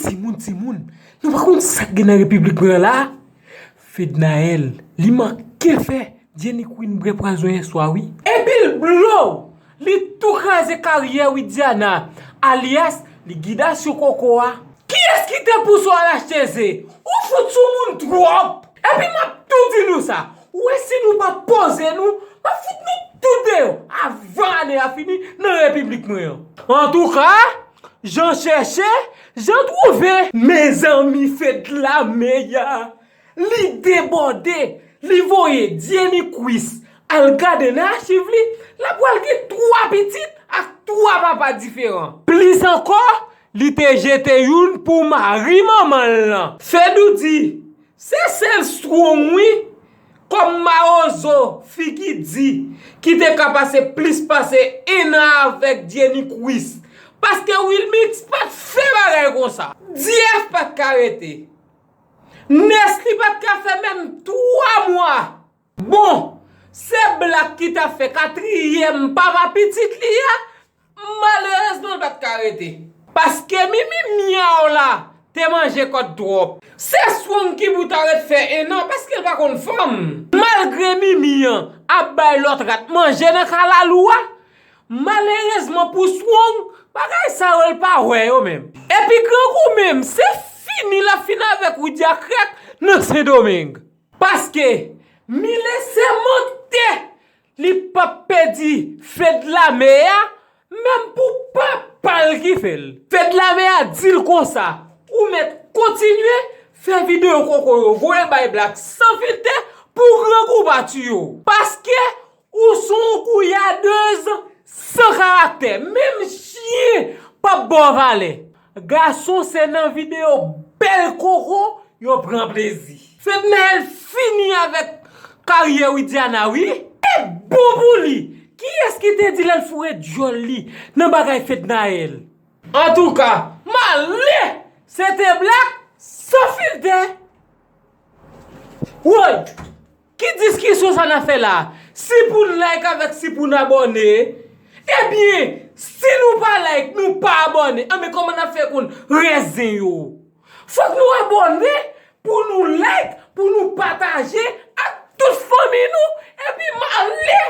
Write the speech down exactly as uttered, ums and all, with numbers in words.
Timoun, timoun, nou pa konn sa k gen nan repiblik mwen an la? Fednaelle, li manke fè Jenny Queen bwè pwazon yèswa wi. Epi l blow, li tou kraze karyè Widiana, alyas likidasyon koko a. Kiyès ki te pouse w al achte ze? Ou fout sou moun twòp! Epi m ap tou di nou sa, ou wè si nou pa poze nou, m ap fout nou tout deyò avan ane a fini nan repiblik mwen an. Antouka, jan chèche, jan twouve. Mezanmi, Fedlame a, li debòde, li voye Jenny Queen al gade nan achiv li, l ap pral gen twa pitit ak twa papa diferan. Plis ankò, li te jete youn pou mari manman l lan. Fedou di, se sèl Strong wi, kòm mawozo figi di, ki te ka pase plis pase en an avèk Jenny Queen. Paske Wilmix pa t fè bagay konsa. Dyèf pa t ka rete. Nesly pa t ka fè menm twa mwa. Bon, se Black ki t ap fè katriyèm papa pitit li a, malerezman l pa t ka rete. Paske Mimi Myaw la te manje kòd twòp. Se Strong ki pou ta ret fè en an, paske l pa konn fanm. Malgre Mimi an ap bay lòt rat manje nan kalalou a, malerezman pou Strong, bagay sa yo l pa wè yo menm. Epi grangou menm, se fini l ap fin avèk Widia Krèk nan Sendomeng. Paske Mile se monte, li p ap pèdi Fedlame a, menm pou papa l ki fè l. Fedlame a di l konsa, ou mèt kontinye fè videyo koko yo, voye bay Black san filtè pou grangou pa tiye w. Paske ou se yon gouyadèz san karaktè, menm chyen p ap ba w valè. Gason se nan videyo bèl koko yo pran plezi. Fednaelle fini avèk karyè Widiana wi. E bon pou li. Kiyès ki te di l al foure dyòl li nan bagay Fednaelle? Antouka, m ale! Se te Black san filtè. Woy! Ki diskisyon sa n ap fè la? Si pou n like avèk si pou n abòne? Ebyen, si nou pa like, nou pa abòne, anben kòman n ap fè konn rès zen yo? Fòk nou abòne pou nou like, pou nou pataje ak tout fanmi nou, epi m ale!